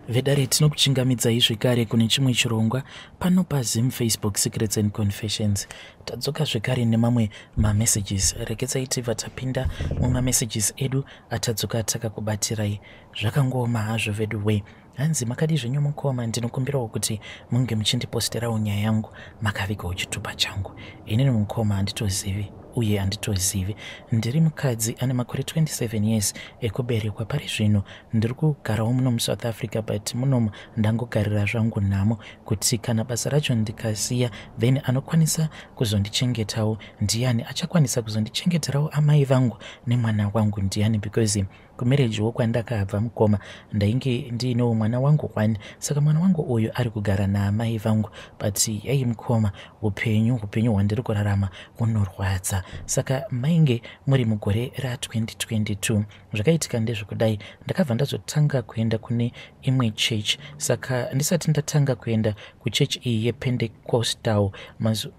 Vedare, tinokuchingamidzai zvekare kune chimwe chirongwa pano paZim Facebook Secrets and Confessions. Tadzoka zvekare nemamwe mamessages. Regedzai tibva tapinda mumamessages edu atadzoka takakubatirai. Zvakangooma hazvo vedu wei. Hanzi, "Makadi zvenyu mukoma? Ndinokumbirawo kuti munge muchindiposterawo nyaya yangu makavigawo chitupa changu. Inini mukoma handitozivi uye handitozivi. Ndiri mukadzi ane makore 27 years ekuberekwa. Pari zvino ndiri kugarawo muno muSouth Africa, but munomu ndangogarira zvangu nhamo, kuti kana basa racho ndikasiya, then anokwanisa kuzondichengetawo ndiani? Achakwanisa kuzondichengeterawo amai vangu nemwana wangu ndiani? Because kumarriagewo kwandakabva, mukoma, ndainge ndiinewo mwana wangu one. Saka mwana wangu uyu ari kugara naamai vangu. But yai mukoma, upenyu hwandiri kurarama hunorwadza." Saka mainge muri mugore ra2022. Zvakaitika ndezvekudai: ndakabva ndazotanga kuenda kune imwe church. Saka ndisati ndatanga kuenda kuchechi iyi yePentecostal,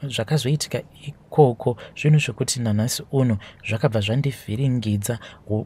zvakazoitika ikoko zvinhu zvokuti nanhasi uno zvakabva zvandivhiringidza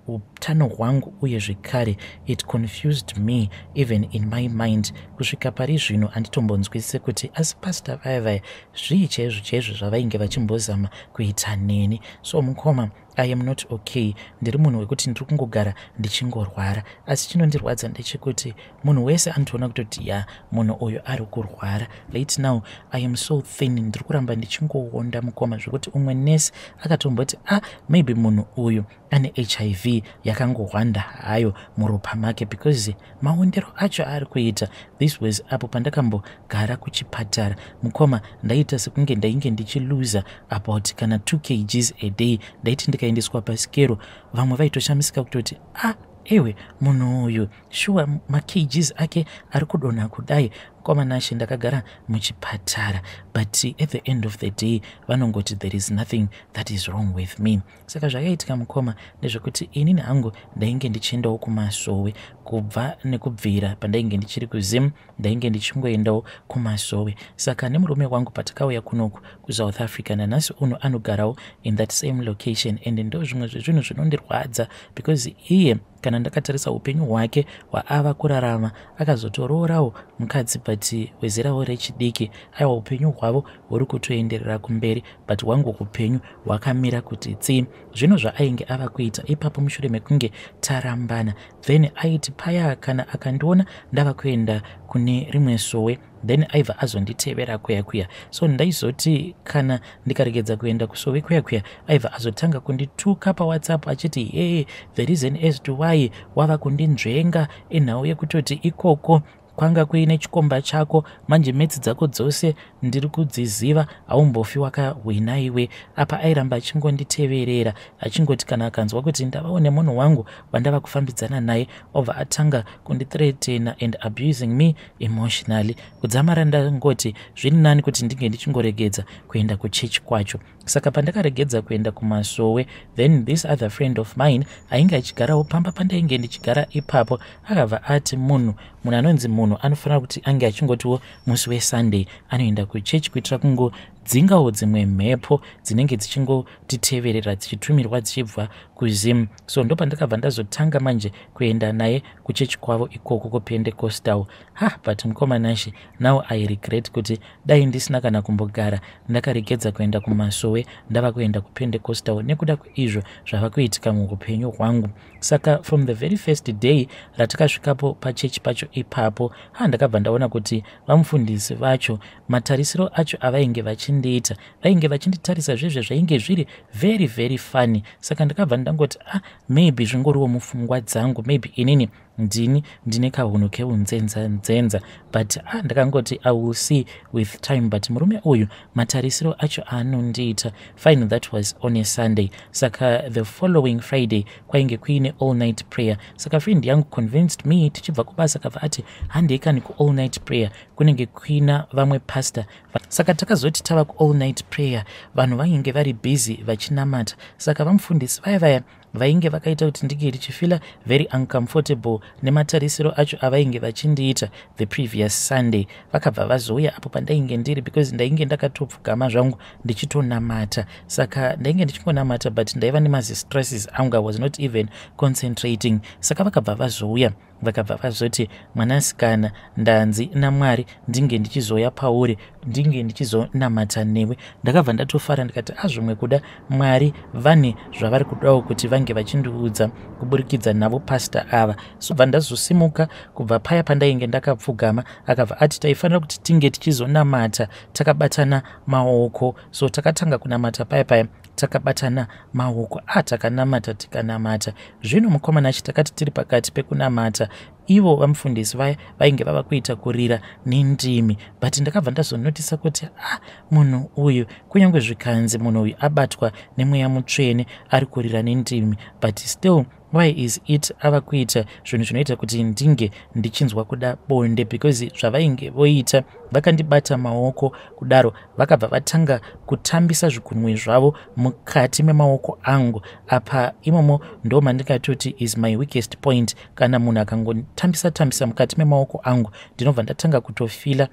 utano hwangu, uye zvekare it confused me even in my mind. Kusvika pari zvino handitombonzwisise kuti asi pastor vaya vaya zvii chaizvo chaizvo zvavainge vachimbozama kuita neni. So mukoma, I am not okay. Ndiri munhu wekuti ndiri kungogara ndichingorwara, asi chinondirwadza ndechekuti munhu wese anotoona kutoti ya, munhu uyu ari kurwara. Right now I am so thin, ndiri kuramba ndichingoonda mukoma, zvekuti umwe nesi akatomboti, "Ah, maybe munhu uyu ane HIV yakangohwanda hayo muropa make, because maondero acho ari kuita." This was apo pandakambogara kuchipatara mukoma. Ndaita sekunge ndainge ndichiluza about kana 2 kgs a day. Ndaiti ndikaendeswa pasikero, vamwe vaitoshamisika kutoti, "Ah, ewe, munhu uyu shuwa makgs ake ari kudonha kudai?" Mukoma Nashe, ndakagara muchipatara, but at the end of the day vanongoti there is nothing that is wrong with me. Saka zvakaitika mukoma ndezvekuti inini hangu ndainge ndichiendawo kumasowe. Kubva nekubvira pandainge ndichiri kuZim, ndainge ndichingoendawo kumasowe. Saka nemurume wangu patakauya kunoku kuSouth Africa, nanhasi uno anogarawo in that same location. And ndo zvimwe zvezvinhu zvinondirwadza, because iye kana ndakatarisa upenyu hwake hwaava kurarama, akazotoroораwo mukadzi, but wezerawo rechidiki. Aiwa, upenyu hwavo huri kutoenderera kumberi, but hwangu upenyu hwakamira kuti tsi. Zvino zvaainge ava kuita ipapo mushure mekunge tarambana, then aiti paya kana akandiona ndava kuenda kune rimwe sowe, then aibva azonditevera kuya kuya. So ndaizoti kana ndikaregedza kuenda kusowe kuya kuya, aibva azotanga kundituka paWhatsApp achiti, "Hey, the reason as to why wava kundinzvenga inhau yekutoti ikoko kwanga kuine chikomba chako. Manje maths dzako dzose ndiri kudziziva, haumbofi wakahwina iwe." Apa airamba achingonditeverera, achingoti kana akanzwa kuti ndavawo nemunhu wangu wandava kufambidzana naye, obva atanga kundithreatena and abusing me emotionally, kudzamara ndangoti zviri nani kuti ndinge ndichingoregedza kuenda kuchechi kwacho. Saka pandakaregedza kuenda kumasowe, then this other friend of mine ainge achigarawo pamba pandainge ndichigara ipapo akabva ati munhu anonzi munhu anofanira kuti ange achingotiwo musi weSunday anoenda kuchechi, kuitira kungodzingawo dzimwe mhepo dzinenge dzichingotiteverera dzichitumirwa dzichibva kuZim. So ndopandakabva ndazotanga manje kuenda naye kuchechi kwavo ikoko kuPentecostal. Ha, but mukoma Nashe, now I regret kuti dai ndisina kana kumbogara ndakaregedza kuenda kumasowe, ndava kuenda kuPentecostal, nekuda kweizvo zvava kuitika muupenyu hwangu. Saka from the very first day ratakasvikapo pachechi pacho ipapo, ha, ndakabva ndaona kuti vamufundisi vacho, matarisiro acho avainge vachindiita, vainge vachinditarisa zvezve zvainge zviri very very funny. Saka ndakabva ndangoti, "Ah, maybe zvingoriwo mupfungwa dzangu, maybe inini ndini ndine kahunhu keunzenza nzenza." But ah, ndakangoti I will see with time. But murume uyu, matarisiro acho aanondiita. Fine, that was on a Sunday. Saka the following Friday kwainge kuine all night prayer. Saka friend yangu convinced me, tichibva kubasa akabva ati, "Handei kani kuall night prayer, kunenge kuina vamwe pastor." Saka takazoti tava kuall night prayer, vanhu vainge vari busy vachinamata. Saka vamufundisi vaya vaya Vainge vakaita kuti ndinge ndichifeela very uncomfortable nematarisiro acho avainge vachindiita the previous Sunday. Vakabva vazouya apo pandainge ndiri, because ndainge ndakatopfugama zvangu ndichitonamata. Saka ndainge ndichingonamata, but ndaiva nemazistresses angu. I was not even concentrating. Saka vakabva vazouya, vakabva vazoti, "Mwanasikana, ndanzi naMwari ndinge ndichizoya pauri, ndinge ndichizonamata newe." Ndakabva ndatofara, ndikati, "Azvimwe kuda Mwari vane zvavari kudawo kuti vange vachindiudza kuburikidza navo pastor ava." So bva ndazosimuka kubva paya pandainge ndakapfugama. Akabva ati taifanira kuti tinge tichizonamata takabatana maoko. So takatanga kunamata paya paya takabatana maoko. A, takanamata, tikanamata. Zvino mukomana achi, takati tiri pakati pekunamata, ivo vamufundisi vaya vainge vava kuita kurira nendimi, but ndakabva ndazonotisa kuti, ah, munhu uyu, kunyange zvikanzi munhu uyu abatwa nemweya mutsvene, ari kurira nendimi, but still, why is it ava kuita zvinhu zvinoita kuti ndinge ndichinzwa kuda bonde? Because zvavainge voita, vakandibata maoko kudaro, vakabva vatanga kutambisa zvigunwe zvavo mukati memaoko angu. Apa imomo ndo mandingatoti is my weakest point. Kana munhu akangotambisa tambisa mukati memaoko angu, ndinobva ndatanga kutofeela.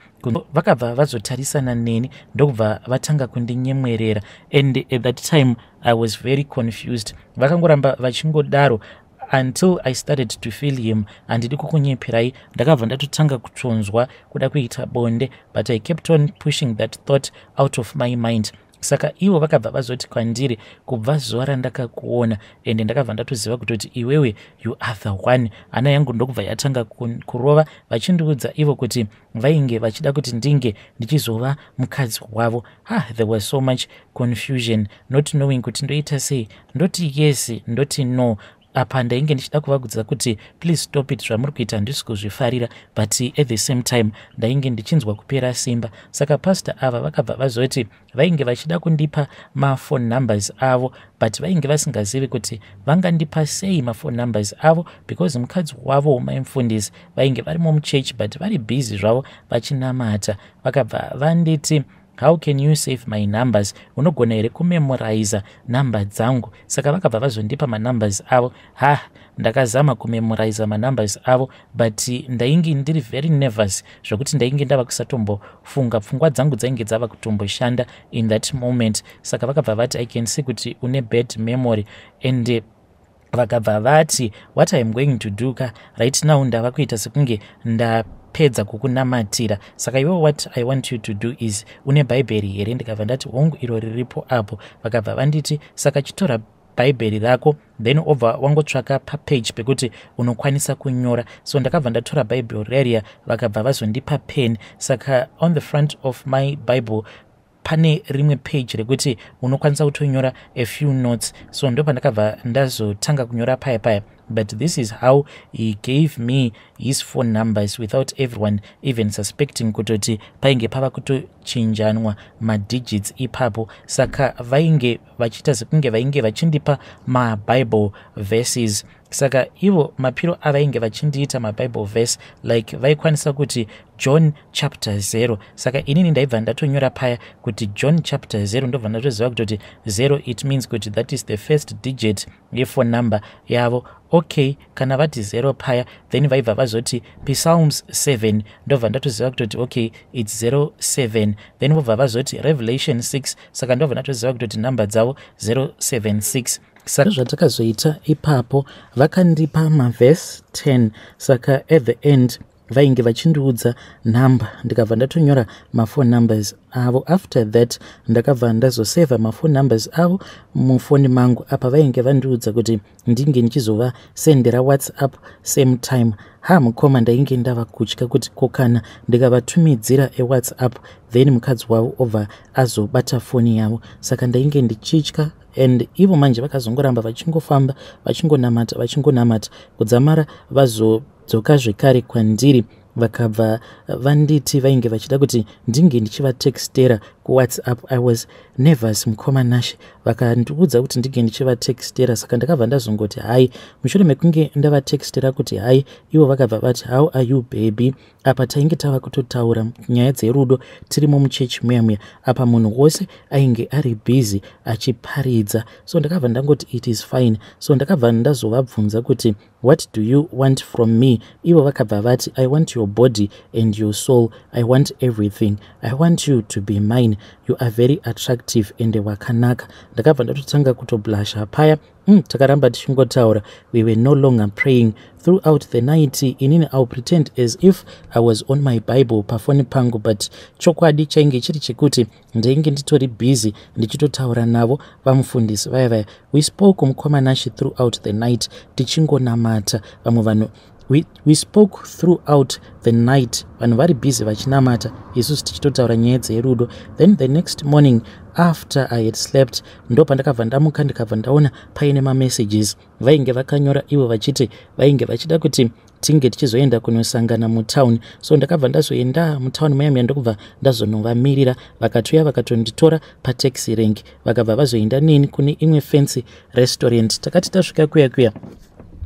Vakabva vazotarisana neni, ndokubva vatanga kundinyemwerera, and at that time I was very confused. Vakangoramba vachingodaro until I started to feel him. Handidi kukunyeperai, ndakabva ndatotanga kutonzwa kuda kuita bonde, but I kept on pushing that thought out of my mind. Saka ivo vakabva vazoti kwandiri, "Kubva zuva randakakuona, ende ndakabva ndatoziva kutoti iwewe, you are the one." Hana yangu ndokubva yatanga kurova, vachindiudza ivo kuti vainge vachida kuti ndinge ndichizova mukadzi wavo. Ah, there was so much confusion, not knowing kuti ndoita sei, ndoti yes, ndoti no. Apa ndainge ndichida kuvagudza kuti, "Please stop it, zvamuri kuita handisi kuzvifarira," but at the same time ndainge ndichinzwa kupera simba. Saka pastor ava vakabva vazoti vainge vachida kundipa maphone numbers avo, but vainge vasingazivi kuti vangandipa sei maphone numbers avo, because mukadzi wavo, maimufundisi, vainge varimo muchechi, but vari busy zvavo vachinamata. Vakabva vanditi, "How can you save my numbers? Unogona here kumemoriza namba dzangu?" Saka vakabva vazondipa manumbers avo. Ha, ndakazama kumemoriza manumbers avo, but ndainge ndiri very nervous zvokuti ndainge ndava kusatombofunga. Pfungwa dzangu dzainge dzava kutomboshanda in that moment. Saka vakabva vati, "I can see kuti une bad memory," and vakabva vati, "What I am going to do ka right now, ndava kuita sekunge ndapedza kukunamatira. Saka iwe, what I want you to do is, une Bhaibheri here?" Ndikabva ndati, "Hongu, iro riripo apo." Vakabva vanditi, "Saka chitora Bhaibheri rako, then obva wangotsvaka papage pekuti unokwanisa kunyora." So ndakabva ndatora Bhaibheri rariya, vakabva vazondipa pen. Saka on the front of my Bible pane rimwe page rekuti unokwanisa kutonyora a few notes. So ndo pandakabva ndazotanga kunyora paya paya. But this is how he gave me his phone numbers without everyone even suspecting kutoti painge pava kutochinjanwa madigits ipapo. Saka vainge vachiita sekunge vainge vachindipa maBible verses. Saka ivo mapiro avainge vachindiita maBible verse, like vaikwanisa kuti John chapter 0. Saka inini ndaibva ndatonyora paya kuti John chapter 0, ndobva ndatoziva kutoti 0, it means kuti that is the first digit yephone number yavo. Okay, kana vati 0 paya, then vaibva vazoti Psalms 7, ndobva ndatoziva kutoti okay, it's 07. Then vobva vazoti Revelation 6, saka ndobva ndatoziva kutoti nhamba dzavo 076. Saka zvatakazoita ipapo, vakandipa mavhesi 10. Saka at the end vainge vachindiudza nhamba, ndikabva ndatonyora maphone numbers avo. After that ndakabva ndazosevha maphone numbers avo mufoni mangu. Apa vainge vandiudza kuti ndinge ndichizovasendera WhatsApp same time. Ha, mukoma, ndainge ndava kutya kuti ko kana ndikavatumidzira eWhatsApp, then mukadzi wavo obva azobata foni yavo. Saka ndainge ndichitya. And ivo manje vakazongoramba vachingofamba, vachingonamata, vachingonamata, kudzamara vazodzoka zvekare kwandiri. Vakabva vanditi vainge vachida kuti ndinge ndichivatextera. kuWhatsApp. I was nervous, mukoma Nashe. Vakandiudza kuti ndinge ndichivatextera, saka ndakabva ndazongoti hi. Mushure mekunge ndavatextera kuti hi, ivo vakabva vati, "How are you, baby?" Apa tainge tava kutotaura nyaya dzerudo tirimo muchechi muya muya. Apa munhu wose ainge ari busy achiparidza, so ndakabva ndangoti it is fine. So ndakabva ndazovabvunza kuti, "What do you want from me?" Ivo vakabva vati, "I want your body and your soul. I want everything. I want you to be mine. You are very attractive and wakanaka." Ndakabva ndatotanga kutoblusha paya. Takaramba tichingotaura. We were no longer praying throughout the night. Inini I'll pretend as if I was on my Bible pafoni pangu, but chokwadi chainge chiri chekuti ndainge nditori busy ndichitotaura navo vamufundisi vaya vaya. We spoke, mukoma Nashe, throughout the night tichingonamata. Vamwe vanhu, we spoke throughout the night, vanhu vari busy vachinamata, isusu tichitotaura nyaya dzerudo. Then the next morning, after I had slept, ndo pandakabva ndamuka, ndikabva ndaona paine mamessages vainge vakanyora ivo vachiti vainge vachida kuti tinge tichizoenda kunosangana mutown. So ndakabva ndazoenda mutown muya muya, ndokubva ndazonovamirira. Vakatouya vakatonditora pataxi rank, vakabva vazoenda neni kune imwe fancy restaurant. Takati tasvika kuya kuya,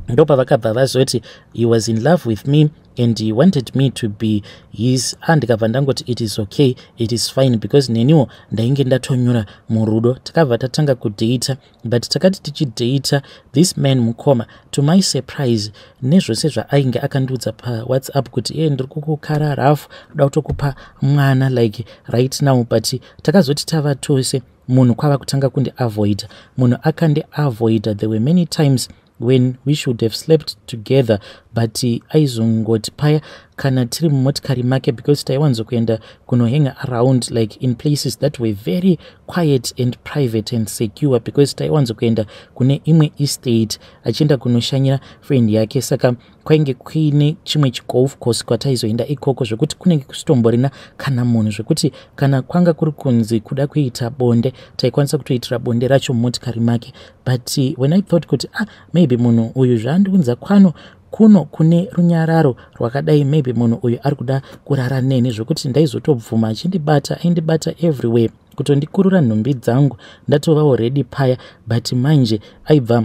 ndopavakabva vazoti he was in love with me and he wanted me to be his. Ah, ndikabva ndangoti it is okay, it is fine, because neniwo ndainge ndatonyura murudo. Takabva tatanga kudhata, but takati tichidhata, this man, mukoma, to my surprise, nezvose zvaainge akandiudza paWhatsApp kuti e ndiri kukukara rafu, ndoda kutokupa mwana like right now, but takazoti tava tose, munhu kwava kutanga kundiavoida. Munhu akandiavoida. There were many times when we should have slept together, but aizongoti paya kana tiri mumotikari make, because taiwanzokuenda kunohanga around like in places that were very quiet and private and secure, because taiwanzokuenda kune imwe estate achienda kunoshanyira friend yake. Saka kwainge kuine chimwe chigolf course kwataizoenda ikoko, zvekuti kunenge kusitomborina kana munhu, zvekuti kana kwanga kuri kunzi kuda kuita bonde, taikwanisa kutoitira bonde racho mumotikari make. But when I thought kuti, ah, maybe munhu uyu zvaandiunza kwano kuno kune runyararo rwakadai, maybe munhu uyu ari kuda kurara neni, zvokuti ndaizotobvuma achindibata. Aindibata everywhere, kutondikurura nhumbi dzangu, ndatovawo ready paya, but manje aibva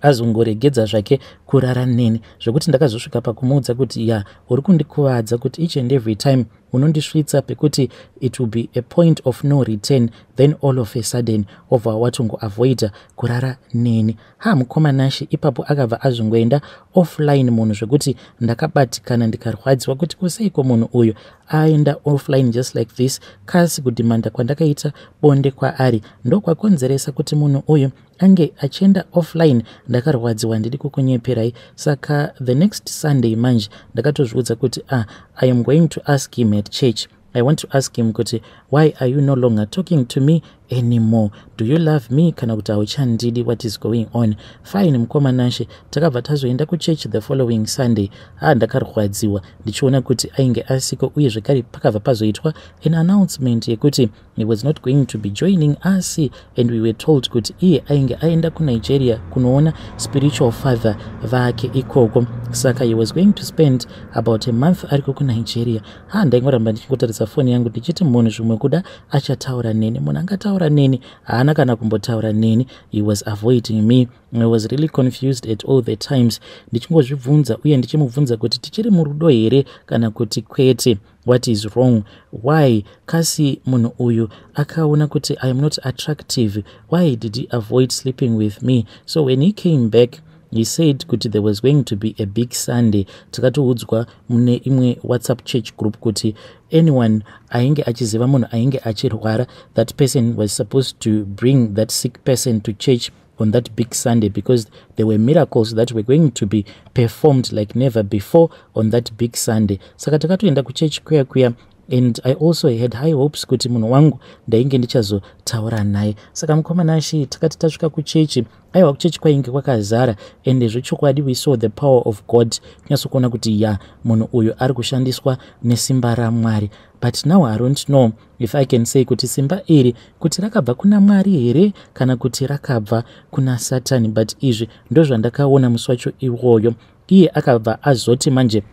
azongoregedza zvake kurara neni, zvokuti ndakazosvika pakumuudza kuti, ya, uri kundikuvadza, kuti each and every time unondisvitsa pekuti it will be a point of no return, then all of a sudden obva watongoavoida kurara neni. Ha, mukoma Nashe, ipapo akabva azongoenda offline munhu, zvekuti ndakabatikana, ndikarwadziwa kuti kuseiko munhu uyu aenda offline just like this. Kasi kudhimanda kwandakaita bonde kwaari ndokwakonzeresa kuti munhu uyu ange achienda offline? Ndakarwadziwa, ndidi kukunyeperai. Saka the next Sunday manje ndakatozviudza kuti, ah, I am going to ask him at church. I want to ask him kuti, "Why are you no longer talking to me anymore? Do you love me kana kuti hauchandidi? What is going on?" Fine, mukoma Nashe, takabva tazoenda kuchurch the following Sunday. Ha, ndakarwadziwa ndichiona kuti ainge asiko, uye zvekare pakabva pazoitwa an announcement yekuti he was not going to be joining us, and we were told kuti iye ainge aenda kuNigeria kunoona spiritual father vake ikoko, saka he was going to spend about a month ariko kuNigeria. Ha, ndaingoramba ndichingotarisa foni yangu ndichiti munhu zvimwe kuda achataura neni. Munhu angataura neni? Haana kana kumbotaura neni. He was avoiding me. I was really confused at all the times, ndichingozvibvunza uye ndichimubvunza kuti tichiri murudo here kana kuti kwete. What is wrong? Why? Kasi munhu uyu akaona kuti I am not attractive? Why did he avoid sleeping with me? So when he came back, he said kuti there was going to be a big Sunday. Takatoudzwa mune imwe WhatsApp church group kuti anyone ainge achiziva munhu ainge achirwara, that person was supposed to bring that sick person to church on that big Sunday, because there were miracles that were going to be performed like never before on that big Sunday. Saka takatoenda kuchechi kuya kuya, and I also had high hopes kuti munhu wangu ndainge ndichazotaura naye. Saka mukoma Nashe, takati tasvika kuchechi, aiwa, kuchechi kwainge kwakazara, ende zvechokwadi we saw the power of God, kunyatsokuona kuti ya, munhu uyu ari kushandiswa nesimba raMwari. But now I don't know if I can say kuti simba iri kuti rakabva kuna Mwari here kana kuti rakabva kuna Satani, but izvi ndo zvandakaona musi wacho iwoyo. Iye akabva azoti manje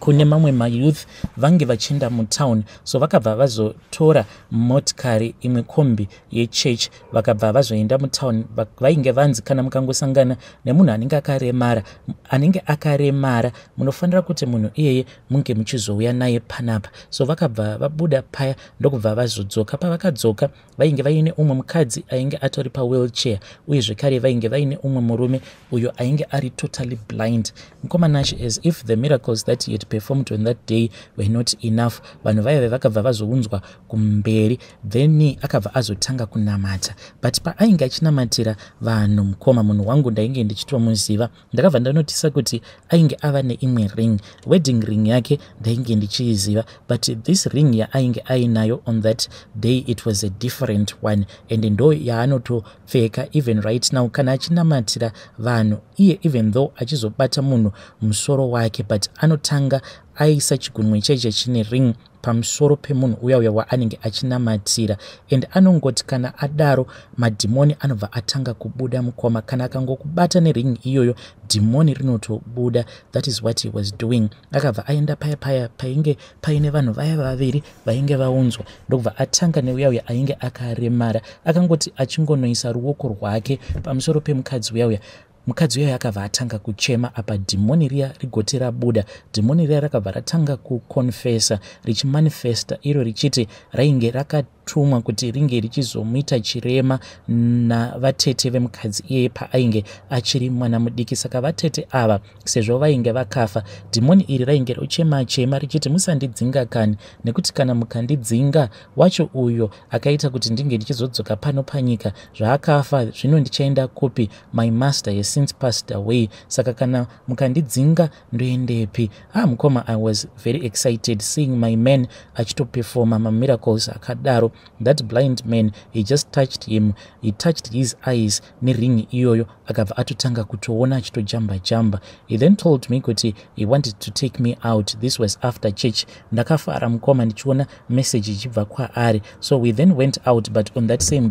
Kune mamwe mayouth vange vachienda mutown, so vakabva vazotora motikari imwe, kombi yechurch, vakabva vazoenda mutown. Vainge vanzi kana mukangosangana nemunhu anenge akaremara, anenge akaremara, munofanira kuti munhu iyeye munge muchizouya naye panapa. So vakabva vabuda paya, ndokubva vazodzoka. Pavakadzoka, vainge vaine umwe mukadzi ainge atori pawheelchair, uye zvekare vainge vaine umwe murume uyo ainge ari totally blind. Mukomanashi, as if the miracles that he had performed on that day were not enough, vanhu vaive vakabva vazounzwa kumberi. Then akabva azotanga kunamata, but paainge achinamatira vanhu, mukoma, munhu wangu ndainge ndichitomuziva. Ndakabva ndanotisa kuti ainge ava neimwe ring, wedding ring yake ndainge ndichiiziva, but this ring yaainge ainayo on that day, it was a different one, and ndo yaanotopfeka even right now kana achinamatira vanhu iye. Even though achizobata munhu musoro wake, but anotanga aisa chigunwe cheche chine ring pamusoro pemunhu uya uya waanenge achinamatira, and anongoti kana adaro, madhimoni anobva atanga kubuda. Mukoma, kana akangokubata nering iyoyo, dhimoni rinotobuda. That is what he was doing. Akabva aenda paya paya painge paine vanhu vaya vaviri vainge vaunzwa, ndokubva atanga neuya uya ainge akaremara. Akangoti achingonoisa ruoko rwake pamusoro pemukadzi uya uya, mukadzi uyayo akabva atanga kuchema. Apa dhimoni riya rigoti rabuda, dhimoni riya rakabva ratanga kuconfessa, richimanifesta iro richiti rainge rakatumwa kuti ringe richizomuita chirema navatete vemukadzi iyeye paainge achiri mwana mudiki. Saka vatete ava sezvo vainge vakafa, dhimoni iri rainge rochema chema richiti, "Musandidzinga kani, nekuti kana mukandidzinga, wacho uyo akaita kuti ndinge ndichizodzoka pano panyika zvaakafa, zvino ndichaenda kupi? My master has since passed away, saka kana mukandidzinga ndoendepi?" Ah, mukoma, I was very excited seeing my man achitoperforma mamiracles akadaro. That blind man, he just touched him, he touched his eyes nering iyoyo, akabva atotanga kutoona achitojamba jamba. He then told me kuti he wanted to take me out. This was after church. Ndakafara, mukoma, ndichiona message ichibva kwaari. So we then went out, but on that same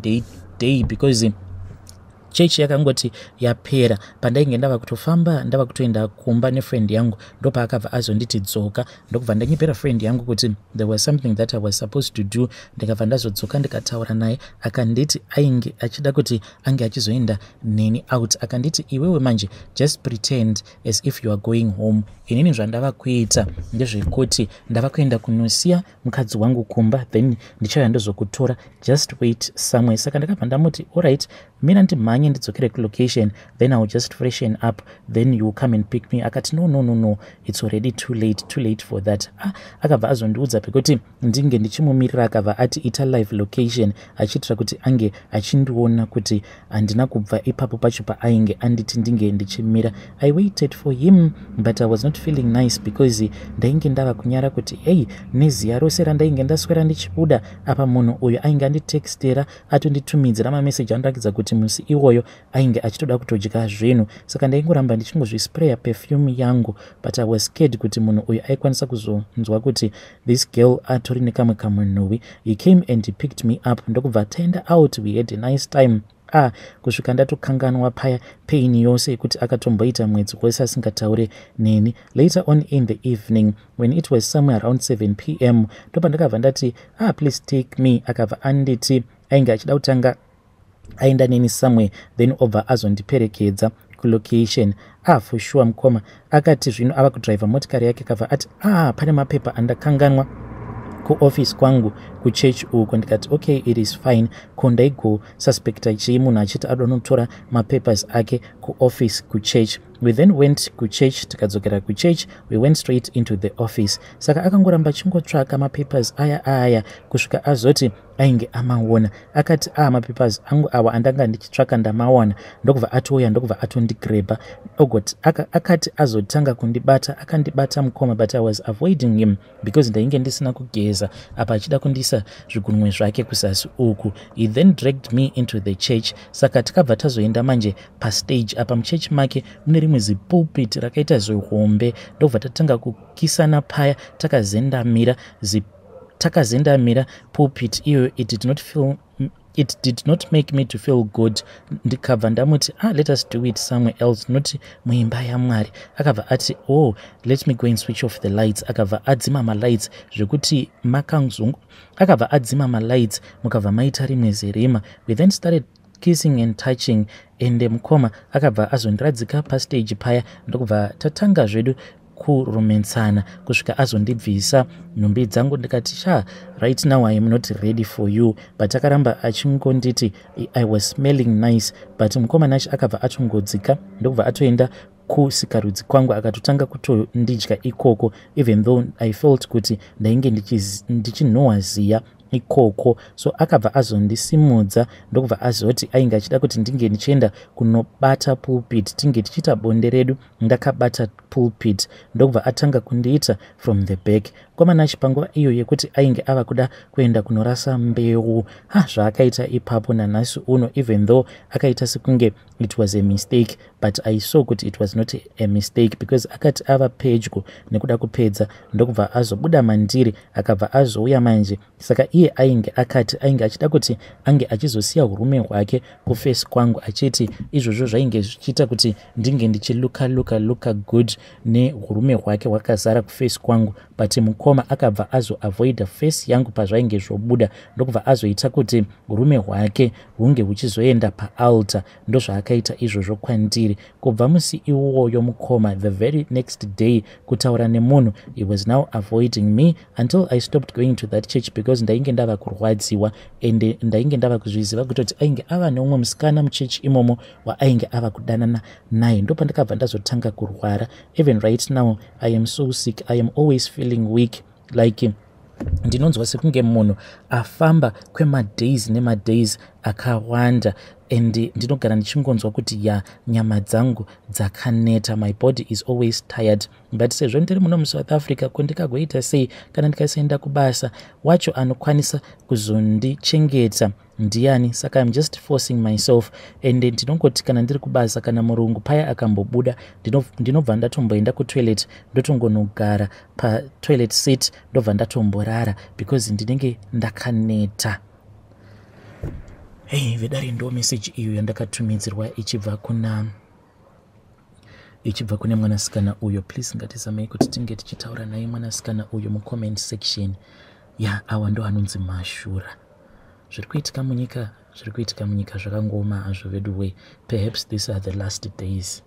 day, because chechi yakangoti yapera, pandainge ndava kutofamba, ndava kutoenda kumba nefriend yangu, ndopaakabva azonditi dzoka. Ndokubva ndanyepera friend yangu kuti there was something that I was supposed to do. Ndikabva ndazodzoka, ndikataura naye, akanditi ainge achida kuti ange achizoenda neni out. Akanditi, "Iwewe manje just pretend as if you are going home. Inini zvandava kuita ndezvekuti ndava kuenda kunosiya mukadzi wangu kumba, then ndichauya ndozokutora. Just wait somewhere." Saka ndakabva ndamuti, "Alright, mira ndimhanye ndidzokere kulocation, then I will just freshen up, then you come and pick me." Akati, "No, no, no, no, it's already too late, too late for that." Ah, akabva azondiudza pekuti ndinge ndichimumirira. Akabva ati ita live location, achiitira kuti ange achindiona kuti handina kubva ipapo pacho paainge anditi ndinge ndichimira. I waited for him, but I was not feeling nice because ndainge ndava kunyara kuti hei, neziya rose randainge ndaswera ndichibuda apa, munhu uyu ainge anditextera, atonditumidzira mameseji anoratidza kuti musi iwoyo ainge achitoda kutodya zvinhu. Saka ndaingoramba ndichingozvispraya perfume yangu, but I was scared kuti munhu uyu aikwanisa kuzonzwa kuti this girl atori nekamwe kamunhuwi. He came and he picked me up, ndokubva taenda out. We had a nice time. Ah, kusvika ndatokanganwa paya pain yose yekuti akatomboita mwedzi wose asingataure neni. Later on in the evening, when it was somewhere around 7 p.m., ndopandakabva ndati, "Ah, please take me." Akabva anditi ainge achida kutanga aenda neni somewhere, then obva azondiperekedza kulocation. Ah, for sure, mukoma, akati zvino ava kudhiraivha motikari yake, akabva ati, "Ah, pane mapepa andakanganwa kuoffice kwangu kuchurch uko." Ndikati, "Okay, it is fine." Ko ndaigosuspecta chii munhu achiti adonotora mapapers ake kuoffice kuchurch? We then went kuchurch, tikadzokera kuchurch, we went straight into the office. Saka akangoramba achingotsvaka mapapers aya aya kusvika azoti ainge amaona. Akati, "A ah, mapapers angu awa andanga ndichitsvaka ndamawana." Ndokubva atouya, ndokubva atondigrebha ogoti akati azotanga kundibata, akandibata, mukoma, but I was avoiding him because ndainge ndisina kugeza, apa achida kundiisa zvigunwe zvake kuzasi uku. He then dragged me into the church. Saka tikabva tazoenda manje pastage. Apa muchechi make mune rimwe zipulpit rakaita zihombe, ndokubva tatanga kukisana paya takazendamira, takazendamira pulpit iyoyo. It did not feel It did not make me to feel good. Ndikabva ndamuti, "Ah, let us do it somewhere else, not muimba yaMwari." Akabva ati, "Oh, let me go and switch off the lights." Akabva adzima malights zvekuti makanzungu, akabva adzima malights, mukabva maita rimwe zerima. We then started kissing and touching, ende mukoma akabva azondiradzika pastage paya, ndokubva tatanga zvedu kuromensana kusvika azondibvisa nhumbi dzangu. Ndikati, "Sha, right now I am not ready for you," but akaramba achingonditi I was smelling nice. But mukoma Nashi, akabva atongodzika, ndokubva atoenda kusikarudzi kwangu, akatotanga kutondidya ikoko, even though I felt kuti ndainge ndichinhuhwa ziya ikoko. So akabva azondisimudza, ndokubva azoti ainge achida kuti ndinge ndichienda kunobata pulpit, tinge tichiita bonde redu ndakabata pulpit, ndokubva atanga kundiita from the back. Komanachi, panguva iyo yekuti ainge ava kuda kuenda kunorasa mbeu, ha, zvaakaita ipapo nanhasi uno, even though akaita sekunge it was a mistake, but I saw kuti it was not a mistake, because akati ava pedyo nekuda kupedza, ndokubva azobuda mandiri, akabva azouya manje. Saka iye ainge akati ainge achida kuti ange achizosiya urume hwake kuface kwangu, achiti izvozvo zvainge zvichiita kuti ndinge ndichiluka luka luka good neurume hwake hwakazara kuface kwangu. But mukoma akabva azoavoida face yangu pazvainge zvobuda, ndokubva azoita kuti urume hwake hunge huchizoenda paaltar. Ndozvaakaita izvozvo kwandiri. Kubva musi iwoyo, mukoma, the very next day, kutaura nemunhu, he was now avoiding me until I stopped going to that church, because ndainge ndava kurwadziwa, ende ndainge ndava kuzviziva kutoti ainge ava neumwe musikana muchechi imomo waainge ava kudanana naye. Ndopandakabva ndazotanga kurwara. Even right now I am so sick. I am always feeling weak, like ndinonzwa sekunge munhu afamba kwemadays nemadays akawanda, and ndinogara ndichingonzwa kuti ya, nyama dzangu dzakaneta. My body is always tired. But sezvo ndiri muno muSouth Africa, ko ndikagoita sei kana ndikasaenda kubasa? Wacho anokwanisa kuzondichengeta ndiani? Saka I'm just forcing myself, and ndinongoti kana ndiri kubasa, kana murungu paya akambobuda, ndinobva ndatomboenda kutoilet, ndotongonogara patoilet seat, ndobva ndatomborara because ndinenge ndakaneta. Hei vedare, ndo meseji iyo yandakatumidzirwa ichibva kune mwanasikana uyo. Please, ngatizamei kuti tinge tichitaura naye mwanasikana uyo mucomment section. Ya, awa ndo anonzi mashura. Zviri kuitika munyika, zviri kuitika munyika zvakangoma hazvo vedu way. Perhaps these are the last days.